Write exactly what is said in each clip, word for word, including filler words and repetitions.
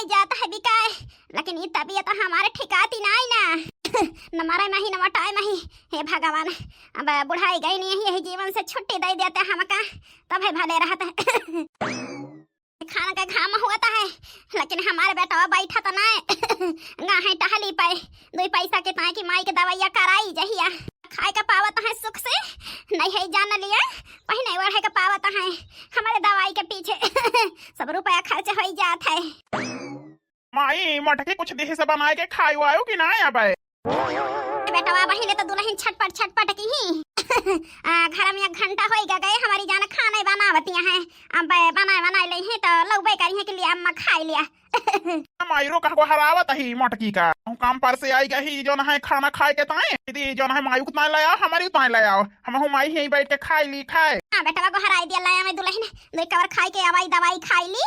जात है बिकाए, लेकिन ई तबीयत हमारे ठिकाती नाई ना। न मरे मही, न मोटाए मही। हे भगवान, अब बुढ़ाई गई नहीं, यही जीवन से छुट्टी दे देते हमका, तब है भले रहत है। खान के घाम होत है, लेकिन हमारे बेटवा बैठत नाय। गाहे टहली पे, दुई पैसा के ताई की माई के दवाइया कराई जहिया, खाए के पावत है सुख से, नहीं है जान लिया, पहिने ओढ़े के पावत है। हमारे दवाई के पीछे सब रुपया खर्च हो जात है। माई, मोटकी कुछ देह से बनाए के खायो आयो कि ना अबे? बेटवा, बहिने तो दुलहिन छटपट छटपट की ही। आ, घर में एक घंटा होई गा गए, हमारी जान खाना ही बनावतिया हैं। अब बनाए बनाए ले हैं तो लौबे करी हैं कि लिया अम्मा खाई लिया। माई रो कह गोहरावत ही मोटकी का। तू काम पर से आई गई, जौन है खाना खाए के ताए। दीदी, जौन है माई उतना ले आओ, हमारी उतना ले आओ। हम हूँ माई यहीं बैठ के खाई ली खाए। हाँ बेटवा, गोहराई दिया, लाया मैं दुलहिन, दो कवर खाई के आवाई दवाई खाई ली।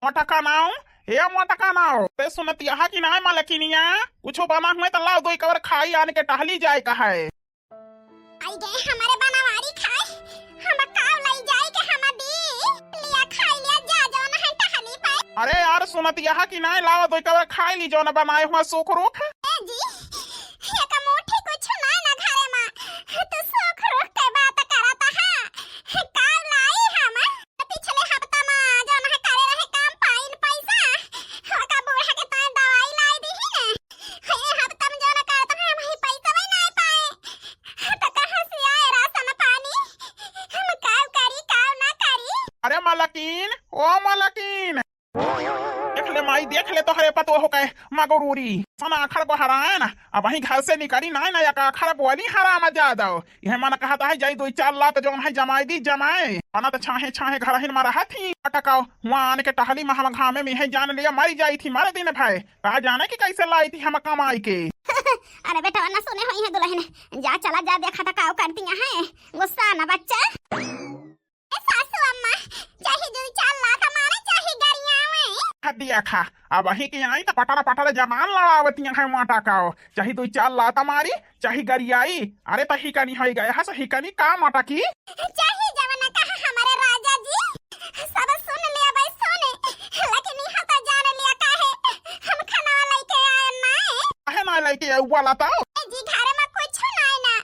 मोटका नाव, ए मोटका नाव, ते सुनत यहाँ कि ना मलकिनिया? कुछो बना हुए तो लाओ, दो कवर खाई आन के टहली जाए का है। आई गए हमारे बनवारी खाए, हम काव लई जाए के हम दी, लिया खाई लिया जा जौन है टहली पे। अरे यार सुनत यहाँ कि ना, लाओ दो कवर खाई ली जौन बनाए हुआ सूख रूख। ए जी, ये का मोटी कुछ ना ना घरे मा, तो सूख रूख के बात करत हा, काव लाई हम। पिछले हफ्ता मा जौन है करे रहे काम पाइन पैसा, ओका बूढ़ा के ताई दवाई लाई दी ही ने। ये हफ्ता मा जौन करत है हम ही पैसा भी नहीं पाए। तो कहाँ से आए राशन पानी? हम काव करी, काव ना करी? अरे मलकिन, ओ मलकिन, देख ले माई, देख ले तोहरे पतोह के मगरूरी। सन आखर बहराए ना, अब वहीं घर से निकली ना, ना एक आखर बोली हराम जादव। यह मन कहता है जाई दो चार लात जौन है जमाई दी जमाए। मना तो छाहे छाहे घर हिन मा रहत ही अटकाओ। हुआ आन के टहली मा हम घामे में है जान लिया मरी जाई थी मरे दिन भय। का जाने कि कैसे लाई थी हम कमाई के। अरे बेटवा ना सुने होई है दुलहिन, जा चला जा देखा था काव करती है, गुस्सा ना बच्चा। ए सासू अम्मा, चाहे दो चार लात मारे, चाहे गरियावे। खा दिया खा, अब वहीं के आई तो पटरा पटरा जबान लड़ावतिया है मोटा काओ। चाहे दो चार लात मारी, चाहे गरियाई। अरे तो हिकनी होई गए, हस हिकनी का मोटा की? चाहे जवन कहा हमारे राजा जी, सब सुन लिया भाई सुने, लेकिन यहाँ तो जान लिया काहे हम खाना लेके आए ना। काहे ना लेके आऊ बोला तो? ए जी, घर में कुछ नहीं ना,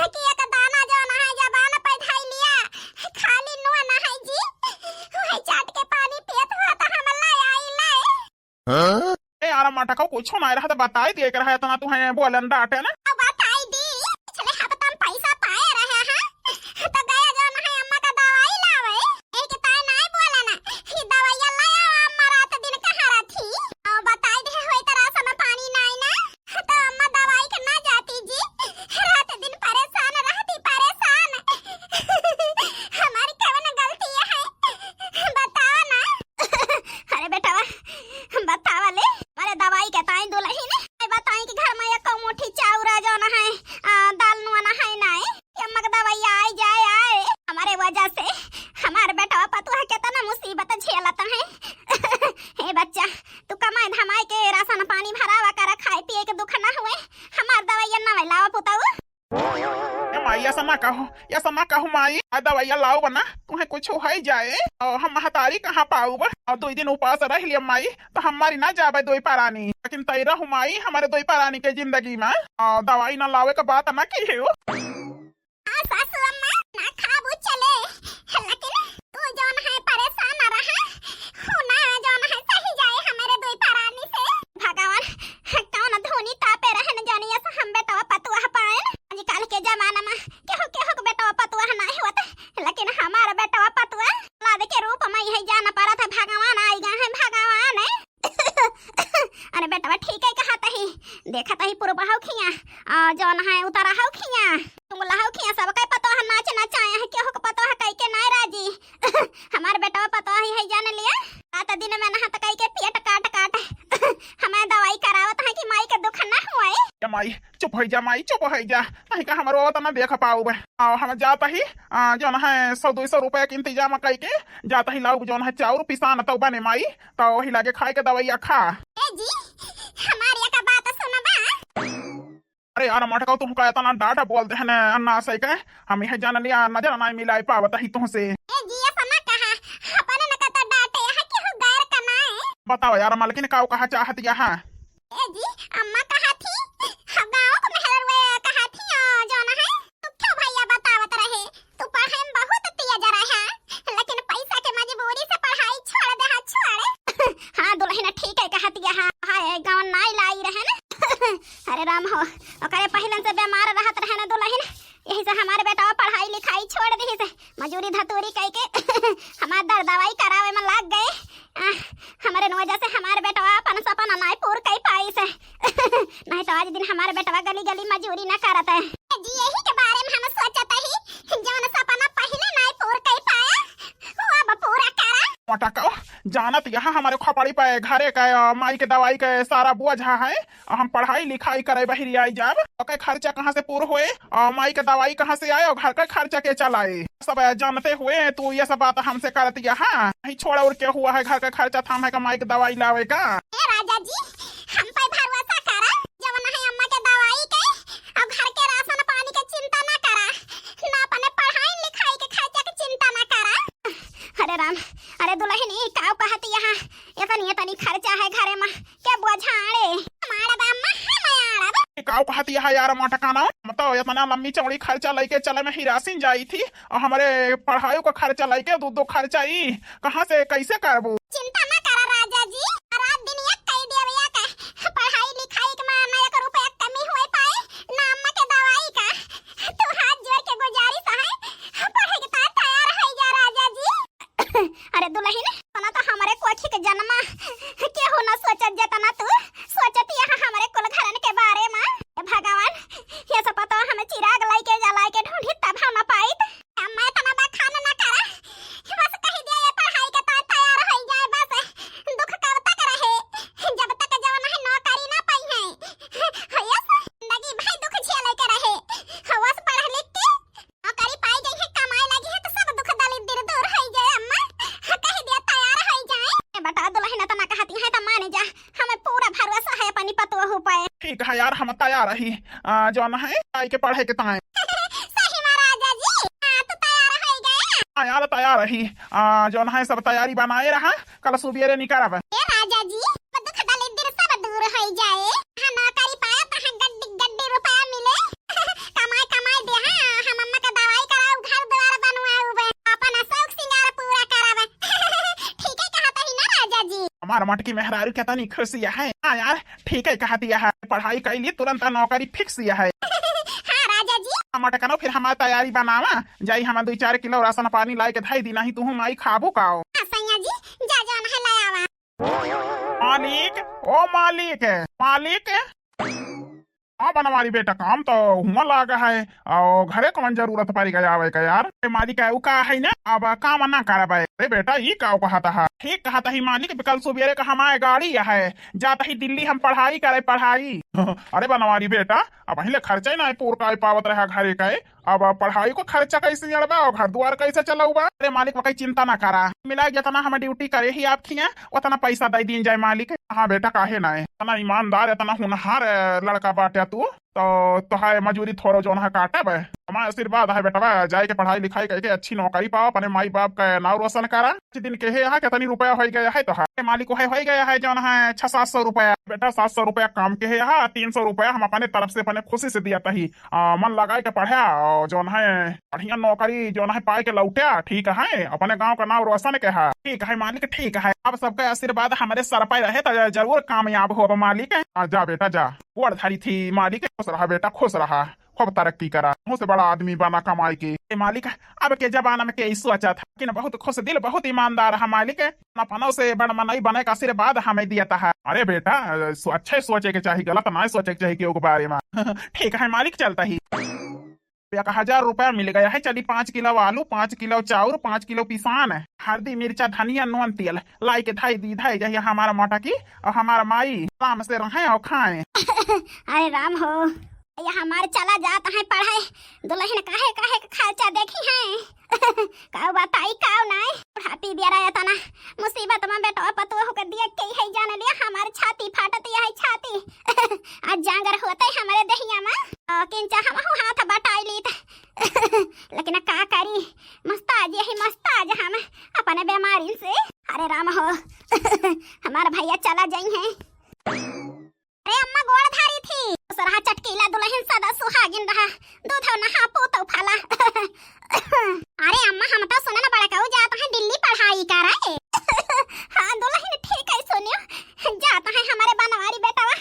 कि एक दाना जौन है जबान पे धई लिया, खाली नून है जी, वही चाट के पानी पियत हुआ तो हम ले आई ले। हाँ? ए यार मटका कुछ नहीं रहा तो बताई दिए के रहा इतना तू है बोलन डांटे ना। अब बताई दी, पिछले हफ्ता में पैसा पाए रहे हैं, तो गया जौन है अम्मा का दवाई लावे, एक ताई नहीं बोला ना, ही दवाइया लाया अम्मा रात दिन कहाँ रहती, और बताई दे होई तो राशन पानी नहीं ना, तो अम्मा दवाई के ना जाती जी, रात दिन परेशान रहती, परेशान। हमारी कवन गलती है, बताओ ना। अरे बेटवा, बतावा ले, अरे दवाई के ताई दुलहिन, बताई कि घर में एको मुट्ठी चाउर जौन है, आ, दाल नून है नाई, कि अम्मा के दवाई आई जाए आए, हमारे वजह से हमार बेटवा पतोह केतना मुसीबत झेलत है। हे बच्चा, तू कमाई धमाई के राशन पानी भरावा कर, खाए पिए के दुख ना हुए, हमार दवाइया ना लावा पुताऊ। ए माई, ऐसा ना कहो, ऐसा ना कहो माई। आ दवाइया लाओ बना, तुम्हें कुछ हो ही जाए, और हम महतारी कहाँ पाऊब? और दो दिन उपास रह लिया माई, तो हमारी ना जाबे दोई परानी। लेकिन तई रहू माई, हमारे दोई परानी के जिंदगी में, और दवाई ना लावे के बात ना की हो। हाँ सासू अम्मा, ना खाबू चले, लेकिन तू जौन है परेशान ना रहा, हो ना जौन है सही जाए हमारे दोई परानी से। भगवान, कौन धुनी तापे रहन जौनिया से हम बेटवा पतुआ पाएन। आजकल के जमाना में केहू केहू के बेटवा पतुआ नहीं होत, लेकिन हमार बेटवा पतुआ लाद के रूप में यही जान पड़त है। भगवान आई गा है, भगवान है। अरे बेटवा ठीक है कहत ही, देखत ही पुरबा हौ खिया, आ, जौन है उतरा हौ खिया, तुम लहौ खिया, सबके पतोह नाच नचाए है, केहू के पतोह कई के नाय राजी। हमार बेटवा पतोह ही है जान लिया, रात दिन में नहात कई के पेट काट काट हमें दवाई करावत है कि माई के दुख ना हुए। ए माई, चुप हो जा माई, चुप हो जा, नहीं का हमरो तो ना देख पाऊब। आओ हम जात ही, आ, जौन है सौ दो सौ रुपया के इंतजाम कई के जात ही लाऊब, जौन है चाउर पिसान तो बने माई, तो वही लागे खाए के दवाइया खा। ए जी, हमार एक बात सुनबा? अरे यार मटका, तुमका इतना डांट बोल दे है ना, ना सही कहे, हम यह जान लिया नजर ना मिलाई पावत ही तुमसे। ए जी, ऐसा ना कहा, अपन न कत डांटे, यहाँ केहू गैर का ना है। बताओ यार मलकिन, काउ कहा चाहत यहाँ? ए जी, अम्मा कहा थी, हम गाँव को मेहररुआ कहा थी, आ, जौन है, तू क्यों भैया बतावत रहे, तू पढ़े में बहुत तेज रहा, लेकिन पैसा के मजबूरी से पढ़ाई छोड़ दे, हाँ, छोड़। हाँ दुलहिन, ठीक है कहत यहाँ, हाँ, गाँव नाई लाई रहे ना। अरे राम हो, ओकरे पहिलन से बीमार रहत रहे ना दुलहिन, यही से हमार बेटवा पढ़ाई लिखाई छोड़ दिहिस, मजूरी धतूरी कइके हमार दर दवाई करावे में लाग गए। आ, हमरे वजह से हमार बेटवा अपन सपना नाई पूर कइ पाइस। नहीं तो आज दिन हमार बेटवा गली गली मजूरी ना करत। जी, यही के बारे में हम सोचत ही, जौन सपना पहिले नाई पूर कइ पाया, वो अब पूरा करा। मोटका, जानत यहाँ हमरे खोपड़ी पे घरे का, आ, माई के दवाई के सारा बोझा है। हम पढ़ाई लिखाई करे बहिरी आई जाब, ओके खर्चा कहाँ से पूर होए, और माई के दवाई कहाँ से आए, और घर का खर्चा के चलाए, सब जानते हुए तू ये सब बात हमसे करत यहाँ। नहीं छोड़ और क्या हुआ है, घर का खर्चा थाम है का माई के दवाई लावे का? ए राजा जी, हम पे भरोसा करा, जवन है अम्मा के दवाई के, और घर के राशन पानी के चिंता ना करा, ना अपने पढ़ाई लिखाई के खर्चा के चिंता ना करा। अरे राम, अरे दुलहिन, ई काउ कहत यहाँ, इतनी इतनी खर्चा है घरे में, के बोझा आड़े? मारब अम्मा, हम आड़ब। ई काउ कहत यहाँ यार मोटका ना? हम तो इतना लम्बी चौड़ी खर्चा लइके चले में हिरासिन जाई थी, और हमरे पढ़ाई का खर्चा लइके दू दू खर्चा ई कहाँ से कैसे करबू? चिंता ना करा राजा जी, रात दिन एक कई देवया का, पढ़ाई लिखाई के मार ना एक रुपया कमी होए पाए, ना अम्मा के दवाई का। तू हाथ जोड़ के गुजारिश है, पढ़े के तार तैयार है जा राजा जी। अरे दुलहिन, तना तो हमरे कोखी के जनमा केहू न सोचत जेतना तू सोचत यहाँ हमरे कुल घरन के बारे में। ए भगवान, ये सब पता हमें चिराग लइके जलाए के ढूंढी तब हम न पाइत। अम्मा इतना बखान न करा, बस कह दिया ये पढ़ाई के तो तैयार हो जाए बस। दुख कब तक रहे, जब तक जवन है नौकरी ना पाई है। हो यस, जिंदगी भर दुख झेले के रहे। हो बस पढ़ लिख के नौकरी पाई गई है, कमाए लगी है तो सब दुख दलिद्र दूर हो जाए अम्मा। कह दिया तैयार हो जाए। ए बेटा, दुलहिन इतना कहती है तो माने जा, हमें पूरा भरोसा है अपनी पतोहू पे। ठीक है यार, हम तैयार रही, आ, जौन है आई के पढ़े के ताए। सही में राजा जी, हाँ, तो तैयार हो गए। हाँ यार, तैयार रही, आ, जौन है सब तैयारी बनाए रहा, कल सुबेरे निकलब। ए राजा जी, दुख दलिद्र सब दूर हो जाए। हाँ, नौकरी पाए तो हाँ गड्डी गड्डी रुपया मिले। कमाए कमाए दे, हाँ, हम अम्मा का दवाई कराऊ, घर द्वार बनवाऊ बे, अपन शौक सिंगार पूरा करावे। ठीक है कहत ही ना राजा जी। हमार मटकी मेहरारू कितनी खुशी है। हाँ यार, ठीक है कहत ही है, पढ़ाई कैली तुरंत नौकरी फिक्स है। हाँ राजा जी। मटकनो फिर हमार तैयारी बनावा, जाई हम दुई चार किलो राशन पानी लाए के धई दी, नहीं तुहू माई खाबू काओ। हाँ सैया जी, जा जौन है ले आवा। मालिक, ओ मालिक, मालिक। हाँ बनवारी बेटा, काम तो हुआ लागा है, और घरे कौन जरूरत पड़ गया आवे का यार? ए मालिक, उ का है ना, अब काम ना करबे। अरे बेटा, ई का कहत है? ठीक कहत ही मालिक, कल सुबेरे का हमारे गाड़ी है, जात ही दिल्ली हम पढ़ाई करे, पढ़ाई। अरे बनवारी बेटा, अब पहले खर्चा ही ना पूर कर पावत रहा घरे का, अब पढ़ाई को खर्चा कैसे जड़बा और घर द्वार कैसे चलउबा? अरे मालिक, वकई चिंता ना करा, मिला जितना हम ड्यूटी करे ही आप खिया, उतना पैसा दे दीन जाए मालिक। हाँ बेटा, काहे ना है, इतना ईमानदार, इतना होनहार लड़का बाटे तू, तो तोहार मजूरी थोड़ो जौन है काटब। हमार आशीर्वाद है बेटवा, जाए के पढ़ाई लिखाई करके अच्छी नौकरी पाओ, अपने माई बाप का नाव रोशन करा। कुछ दिन के है यहाँ कितनी रुपया हो गया है तोहार? ए मालिक, वही हो गया है जौन है छह सात सौ रुपया। बेटा, सात सौ रुपया काम के है यहाँ, तीन सौ रुपया हम अपने तरफ से अपने खुशी से दिया तही। आ, मन लगाए के पढ़ा, और जौन है बढ़िया नौकरी जौन है पाए के लौटा, ठीक है, अपने गांव का नाम रोशन के है। ठीक है मालिक, ठीक है, अब सबका आशीर्वाद हमारे सर पे रहे तो जरूर कामयाब हो मालिक। आ, जा बेटा जा, गोड़ धरी थी मालिक, खुश रहा बेटा, खुश रहा, खूब तरक्की करा, मुँह से बड़ा आदमी बना कमाई के। ए मालिक, अब के जमाना में के ई सोचा था कि न बहुत खुश दिल, बहुत ईमानदार है मालिक, अपनों से बड़ मनई बने का आशीर्वाद हमें दिया था। अरे बेटा, सो-, अच्छे सोचे के चाहिए, गलत ना सोचे के चाहिए केहू के बारे में। ठीक है मालिक, चलता ही। एक हजार रुपया मिल गया है, चली पाँच किलो आलू, पाँच किलो चाउर, पाँच किलो पिसान, हल्दी, मिर्चा, धनिया, नून, तेल लाई के धई दी, धई जाइए हमारा मोटा की और हमारा माई आराम से रहें और खाएं। अरे राम हो, ये हमार चला जात है पढ़े, दुलहिन काहे काहे के खर्चा देखी है। काउ बताई काउ नाय, बुढ़ापी बेरा एतना मुसीबत में बेटवा पतोह के दिया के है जान लिया, हमार छाती फाटत है छाती। आज जांगर होते हमरे दहिया में, आ, किंचा हम हाथ बटाई लीत। लेकिन का करी, मस्ताज यही मस्ताज हम अपने बीमारी से। अरे राम हो, हमार भैया लेकिन रहा, दूध हो नहा पूत फला। अरे अम्मा, हम तो सुनन बड़कऊ जात हैं दिल्ली पढ़ाई करे। हाँ दुलहिन, ठीक है, सुनियो, जात हैं हमरे बनवारी बेटवा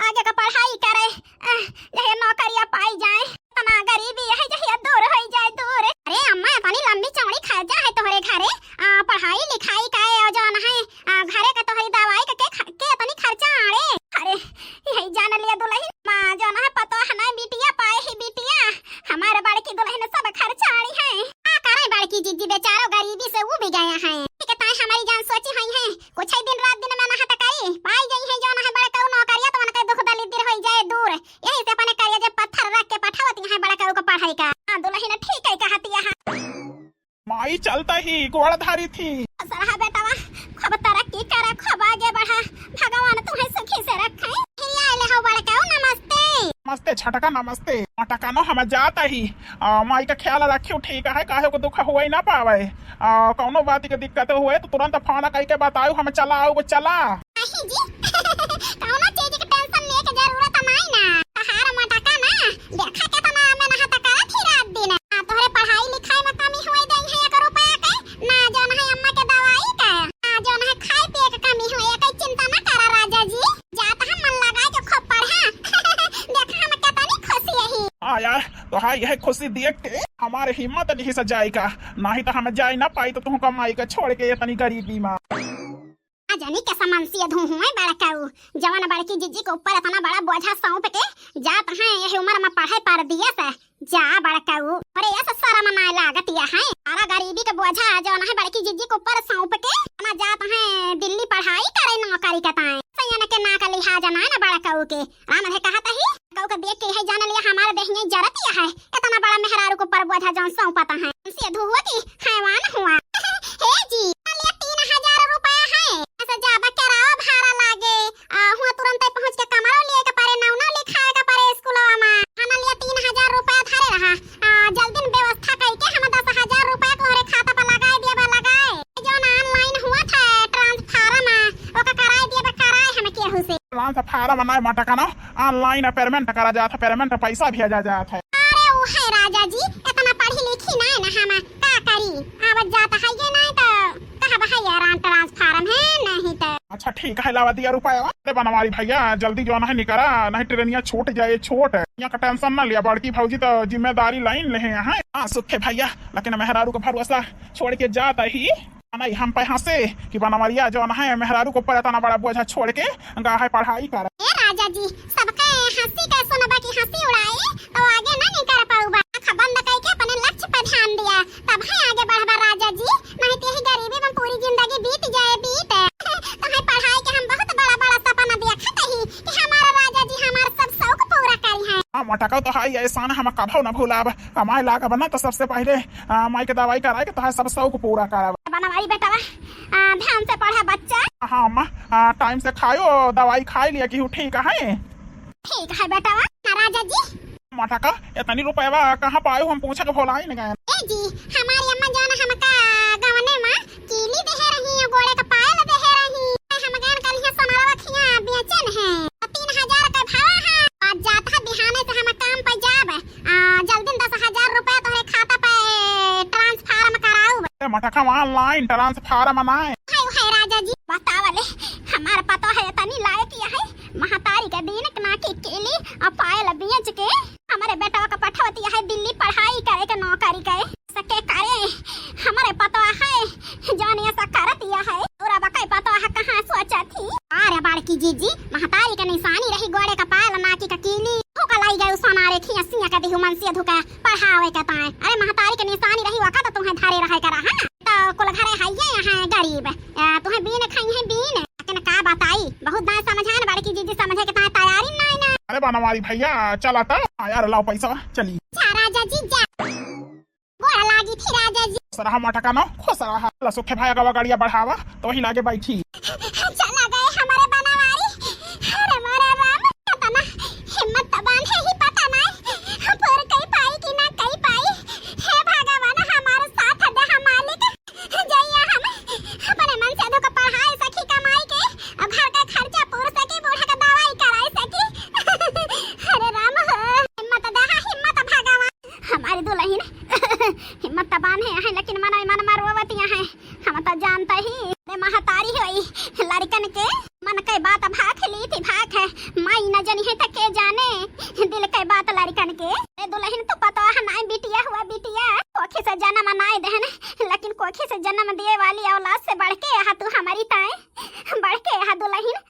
आगे का पढ़ाई करे, अह, यही नौकरिया पाई जाए। इतना गरीबी यही जहिया दूर होई जाए, दूर। अरे अम्मा, इतनी लंबी चौड़ी खर्चा है तोहरे घरे, आ, पढ़ाई लिखाई का, और जौन है, आ, घरे का तोहरी दवाई का के ख-, के इतनी खर्चा आड़े? अरे यही जान लिया दुलहिन, माँ जौन है पतोह नहीं बिटिया पाए ही बिटिया, हमारे बड़की दुलहिन सब खर्चा आड़ी है। का करे बड़की जिज्जी, बेचारो गरीबी से उबि गया है। ठीक है, ताई हमारी जान सोची हुई है, कुछ ही दिन रात दिन में नहत करी, पाई गई है जौन है बड़कऊ नौकरिया, तो उनके दुख दलिद्र होई जाए दूर। यही से अपने करिया जे पत्थर रख के पठावत यहाँ बड़कऊ को पढ़ाई का। हाँ दुलहिन, ठीक है कहती है। माई चलता ही गोड़ धारी थी। सरहा बेटवा, खूब तरक्की करे, खूब आगे बढ़ा, भगवान तुम्हें सुखी से रखे। फिर आए ले हो बड़कऊ, नमस्ते। नमस्ते छोटका, नमस्ते। मोटका नो हम जात ही, आ, माई का ख्याल रखियो, ठीक है, काहे को दुख हुए ना पावे। आ, कौनो बात के दिक्कत हुए तो तुरंत फोन करके बताओ, हम चला आउब, चला। नहीं जी, कौनो चीज के tension लेके जरूरत नहीं ना। तहार मोटका ना, देखा केतना मेहनत करत ही रात दिन। आ, तोहरे पढ़ाई लिखाई में कमी होए देई है एक रुपया के, ना जौन है अम्मा के दवाई का, ना जौन है खाए पिए के कमी होए, एके चिंता ना करा राजा जी। जात हम मन लगा के खूब पढ़ा। देखा हम केतनी खुशी यही। हाँ यार, तोहार यह खुशी देख के हमारे हिम्मत नहीं से जाएगा, नहीं तो हम जाए ना पाई तो तुहका माई का छोड़ के इतनी गरीबी में। आ जनी के समंसिया धू हुए बड़कऊ, जवन बड़की जिज्जी के ऊपर इतना बड़ा बोझा सौंप के जात हैं, यही उम्र में पढ़े पर दिया से जा बड़कऊ। अरे ये से शर्म ना लागत या है, सारा गरीबी के बोझा जवन है बड़की जिज्जी के ऊपर सौंप के ना जात हैं दिल्ली पढ़ाई करे नौकरी के ताए। सैयन के ना का लिहाज ना ना बड़कऊ के, राम है कहत ही। कऊ का देख के यही जान लिया हमारे देहिया जरत या है, इतना बड़ा मेहरारू के ऊपर बोझा जौन सौंपत है। से धुआ की हैवान हुआ। हे जी, ले तीन हजार रुपया है, ऐसे जाबा केरावा भाड़ा लागे, आ, हुआ तुरंत पहुँच के कमरो लिए के परे, नौना लिखाए के परे स्कूलवा में। खाना लिए तीन हजार रुपया धरे रहा, आ, जल्दी में व्यवस्था करके हम दस हजार रुपया तोहरे खाता पर लगाए दिए बा, लगाए। जौन online हुआ था transformer, ओका कराए दिए बा, कराए हम केहू से। Transformer ना मोटका ना, online payment करा जात है, payment पैसा भेजा जात है। अरे उहे राजा जी, इतना पढ़ी लिखी नाई ना हम, का करी? आवत जात है ये नाई तो कहब है यार, transformer है नहीं तो। अच्छा ठीक है, लावा दिया रुपया। अरे बनवारी भैया, जल्दी जौन है निकरा, नहीं ट्रेनिया छूट जाए, छोट। यहाँ का tension ना लिया, बड़की भौजी तो जिम्मेदारी लाइन ले हैं। हाँ सुखे भैया, लेकिन मेहरारू का भरोसा छोड़ के जात ही। नहीं, हम पे हंसे कि बनवरिया जौन है मेहरारू के ऊपर इतना बड़ा बोझा छोड़ के गा है पढ़ाई कर। ए राजा जी, सबके हंसी के सुनबा की हंसी उड़ाए तो आगे ना निकर पाउबा। आँख बंद करके अपने लक्ष्य पे ध्यान दिया, तब है आगे बढ़बा राजा जी, नहीं तो यही गरीबी में पूरी जिंदगी बीत जाए बीत। तुम्हें पढ़ाई के हम बहुत बड़ा बड़ा सपना देखत ही कि हमारा राजा जी हमार सब शौक पूरा करी है। हाँ मोटका तो है, एहसान हम कभो न भुलाब। कमाए लागब ना तो सबसे पहले आ, माई के दवाई कराए के तोहार सब शौक पूरा करब। बनवारी बेटवा, आ, ध्यान से पढ़ा बच्चा। हाँ अम्मा, आ, time से खायो, दवाई खाई लिया कि ठीक है। ठीक है बेटवा। हाँ, राजा जी। मोटका, इतनी रुपया कहाँ पायो, हम पूछे के भुलाइन गए। ए जी, हमारी अम्मा जौन हमका गवने में कीली देहे रही, गोड़े का पायल देहे रही। हम गए कल यहाँ सोनारा खिया बेचन है, तीन हजार का भावा है। आज जात है बिहाने से हम काम पर जाब। आ, जल्दी दस हजार रुपया तोहरे खाता पे transformer कराउब। ए मोटका, online transformer ना है। हाय, हाय राजा जी, बतावले, हमार पतोह है तनी लायक या है, महतारी के बीन ना की कीली आ पायल बेच के हमरे बेटवा का पठवत या है दिल्ली पढ़ाई करे के नौकरी के। सके करे हमरे पतोह है, जौन ऐसा करत या है, तोरा बकाई पतोह कहाँ सोचत ही। अरे बड़की जीजी, महतारी के निशानी रही गोड़े का पायल, नाकी का कीली, धोखा लाई गए सोनारे खिया सिया के दिहु मन से धोखा पढ़ावे के ताए। अरे महतारी के निशानी रही वका तो तुम्हें धरे रहे के रहा ना, तो कुल घरे है ये यहाँ गरीब, आ, तुम्हें बीन खाई है बीन। लेकिन का बताई, बहुत दाएं समझान बड़की जीजी, समझे के ताए तैयारी नहीं ना। अरे बनवारी भैया, चला था। हाँ यार, लाओ पैसा, चली। जा राजा जी, जा। गोड़ लागी थी राजा जी। खुश रहा मोटका नो, खुश रहा। ला सुखे भाई अगवा गाड़िया बढ़ावा, तो वही लागे बैठी। चला गए हमारे बनवारी। अरे मोरे राम, पता ना, हिम्मत तो बांधे ही पता ना, पूर कई पाई कि ना कई पाई। हे भगवान, हमारे साथ दे, हम मालिक। जइया हम अपने मन से धोखा पढ़ाए सकी, कमाई के, और घर का खर्चा पूर सकी, बूढ़ा का दवाई कराए सकी। अरे राम हो। नहीं है तो के जाने दिल के बात लड़कन के। ए दुलहिन, तू पतोह नाई, बिटिया हुआ बिटिया। कोखी से जन्म नाई देहन, लेकिन कोखी से जन्म दिए वाली औलाद से बढ़ के अहा तू हमरी ताए, बढ़ के अहा दुलहिन।